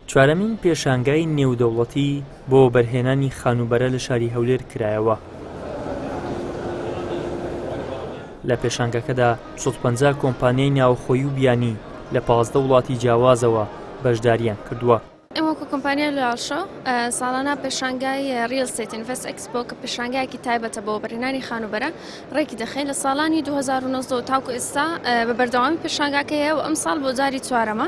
چوارەمین پێشانگای نێودەوڵەتی بۆ وەبەرهێنانی خانووبەرە لە شاری هەولێر کرایەوە. لە پێشانگەکەدا 150 کۆمپانیای ناوخۆیی و بیانی لە 15 وڵاتی جیاوازەوە بەشداریان کردووە. ئێمە وەکو کۆمپانیای لۆیاڵ شۆ ساڵانە پێشانگای Real Estate Invest Expo کە پێشانگایەکی تایبەتە بۆ وەبەرهێنانی خانووبەرە ڕێکی دەخەین لە ساڵانی 2019 تاوکو ئێستا بە بەردەوامی پێشانگاکە هەیە و ئەمساڵ بۆ جاری چوارەمە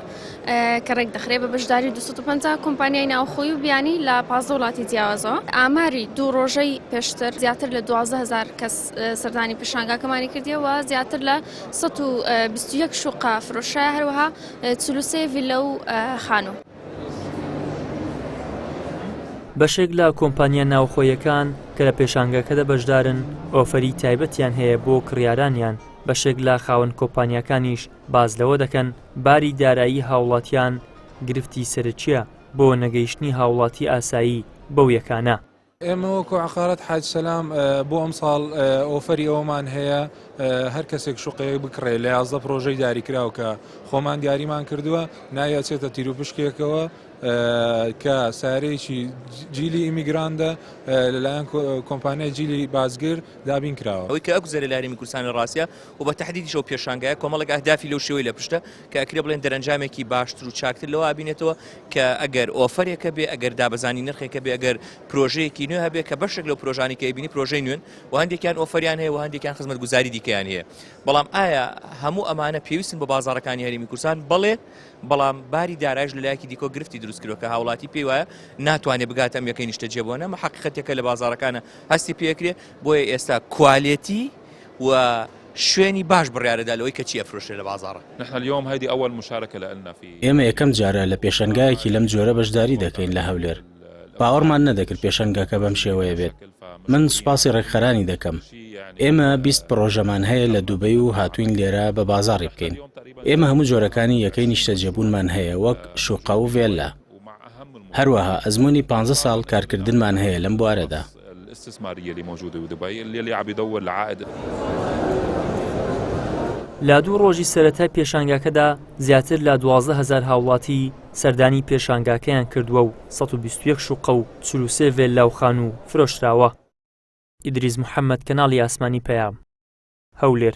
کە ڕێک دەخرێ بە بەشداری 250 کۆمپانیای ناوخۆی و بیانی لە 15 وڵاتی جیاوازەوە ئاماری دوو ڕۆژەی پێشتر زیاتر لە 12000 کەس سەردانی پێشانگاکەمانی کردیە و زیاتر لە 121 شوقە فرۆشرایە هەروەها 43 ڤیلە و خانوو. بەشێک لە کۆمپانیا ناوخۆیەکان کە لە پێشانگاکەدا بەشدارن ئۆفەری تایبەتیان هەیە بۆ کڕیارانیان، بەشێک لە خاوەن کۆمپانیاکانیش باس لەوە دەکەن باری دارایی هاوڵاتیان گرفتی سەرەکییە بۆ نەگەیشتنی هاوڵاتی ئاسایی بەو یەکانە. ئێمە وەکو عەقارات حاج سەلام بۆ ئەمساڵ ئۆفەری ئەوەمان هەیە هەر کەسێک شوقەیەک بکڕێ لە 11 پرۆژەی دیاریکراو کە خۆمان دیاریمان کردووە ناوی ئەچێتە تیروپشکێکەوە کە سارەیەکی جیلی ئیمیگراندە لەلایەن کۆمپانیای جیلی بازگر دابین کراوە. ئەوەی کە ئەگوزەرێ لە هەرێمی کوردستان لە ڕاستیا و بە تەحدیدیش ئەو پێشانگایە کۆمەڵێک ئەهدافی لەو شێوەی لە پشتە کە ئەکرێ بڵێن دەرەنجامێکی باشتر و چاکتر لەوە ئەبینێتەوە کە ئەگەر ئۆفەرێک هەبێ ئەگەر دابەزانی نرخێک هەبێ ئەگەر پرۆژەیەکی نوێ هەبێ کە بەشێک لەو پرۆژانی کە ئەیبینی پرۆژەی نوێن و هەندێکیان ئۆفەریان هەیە و هەندێکیان خزمەتگوزاری دیکەیان هەیە بەڵام ئایا هەموو ئەمانە پێویستن بۆ بازاڕەکانی هەرێمی کوردستان بەڵێ بەڵام باری دارایش لە لایەکی دیکەوە گرفتی دروست کردووە کە هاوڵاتی پێی وایە ناتوانێت بگاتە ئەم یەکەی نیشتەجێبوونە ئەمە حەقیقەتێکە لە بازاڕەکانە هەستی پێکرێ بۆیە ئێستا کوالێتی و شوێنی باش بڕیارەدا لەوەی کە چی ئەفرۆشرێ لە بازاڕە. نحن اليوم هيدي اول مشاركة لنا في. ئێمە یەکەم جارە لە پێشەنگایەکی لەم جۆرە بەشداری دەکەین لە هەولێر، باوەڕمان نەدەکرد پێشەنگاکە بەم شێوەیە بێت، من سوپاسی ڕێکخەرانی دەکەم، ئێمە 20 پڕۆژەمان هەیە لە دوبەی و هاتووین لێرە بە بازاڕی بکەین، ئێمە هەموو جۆرەکانی یەکەی نیشتەجێبوونمان هەیە وەک شوقە و ڤێللا. هەروەها ئەزموونی پانزە ساڵ کارکردنمان هەیە لەم بوارەدا. لە دوو ڕۆژی سەرەتای پێشانگاکەدا زیاتر لە 12 هەزار هاوڵاتی سەردانی پێشانگاکەیان کردووە و 121 شوقە و 43 ڤێللا و خانوو فرۆشراوە. ئیدریس محەمەد، کەناڵی ئاسمانی پەیام، هەولێر.